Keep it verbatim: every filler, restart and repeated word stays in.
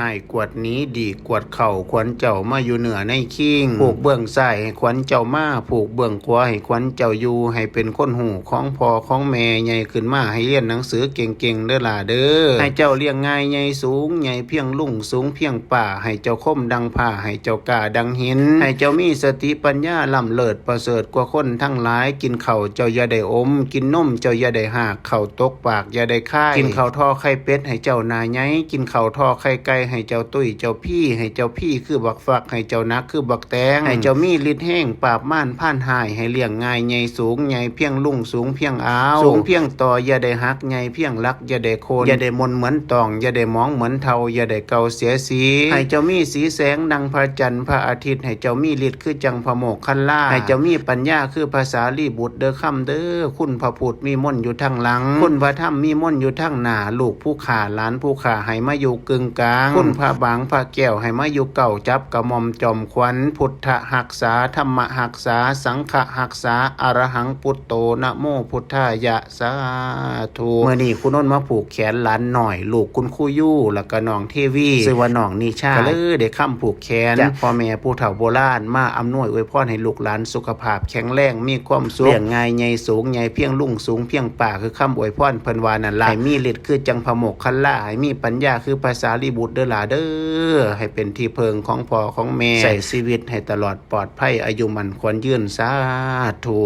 ฮ้ายกวาดหนี ดีกวาดเข้า ขวัญเจ้ามาอยู่เหนือในคิง ผูกเบื้องซ้ายให้ขวัญเจ้ามา ผูกเบื้องขวาให้ขวัญเจ้าอยู่ ให้เป็นคนฮู้ของพ่อของแม่ ใหญ่ขึ้นมาให้เรียนหนังสือเก่งๆ เด้อล่ะเด้อ ให้เจ้าเลี้ยงง่ายใหญ่สูง ใหญ่เพียงลุงสูงเพียงป้า ให้เจ้าคมดังผ้า ให้เจ้ากล้าดังหิน ให้เจ้ามีสติปัญญาล้ำเลิศประเสริฐกว่าคนทั้งหลาย กินข้าวเจ้าอย่าได้อม กินนมเจ้าอย่าได้หาก ข้าวตกปากอย่าได้คาย กินข้าวทอไข่เป็ดให้เจ้าหน้าใหญ่ กินข้าวทอไข่ไก่ให้เจ้าตุ้ยเจ้าพี ให้เจ้าพีคือบักฟัก ให้เจ้าหนักคือบักแตง ให้เจ้ามีฤทธิ์แฮงปราบมารพรานฮ้าย ให้เลี้ยงง่ายใหญ่สูง ใหญ่เพียงลุงสูงเพียงอาว สูงเพียงต่ออย่าได้หัก ใหญ่เพียงหลักอย่าได้โค่น อย่าได้หม่นเหมือนตอง อย่าได้หมองเหมือนเทา อย่าได้เก่าเสียสี ให้เจ้ามีสีแสงดังพระจันทร์พระอาทิตย์ ให้เจ้ามีฤทธิ์คือจั่งพระโมคคัลลา ให้เจ้ามีปัญญาคือพระสารีบุตรเด้อคำเด้อ คุณพระพุทธมีมนต์อยู่ทางหลัง คุณพระธรรมมีมนต์อยู่ทางหน้า ลูกผู้ข้าหลานผู้ข้าให้มาอยู่กึ่งกลาง คุณพระบางพระแก้วให้มาอยู่เก๊า จับกระหม่อมจอมขวัญ พุทธรักษา ธรรมรักษา สังฆรักษา อะระหังปุตโต นะโมพุทธายะ สาธุ มื้อนี้ครูนนท์มาผูกแขนหลานน้อย ลูกคุณครูยู แล้วก็น้องเทวี ชื่อว่าน้องนิชา ก็เลยได้คำผูกแขนจากพ่อแม่ผู้เฒ่าโบราณ มาอำนวยอวยพรให้ลูกหลานสุขภาพแข็งแรง มีความสุข เลี้ยงง่ายใหญ่สูง ใหญ่เพียงลุงสูงเพียงป้า คือคำอวยพรเพิ่นว่านั่นล่ะ ให้มีฤทธิ์คือจั่งพระโมคคัลลา ให้มีปัญญาคือพระสารีบุตรเด้อล่ะเด้อ ให้เป็นที่เพิ่งของพ่อของแม่ ใช้ชีวิตให้ตลอดปลอดภัย อายุมั่นขวัญยืน สาธุ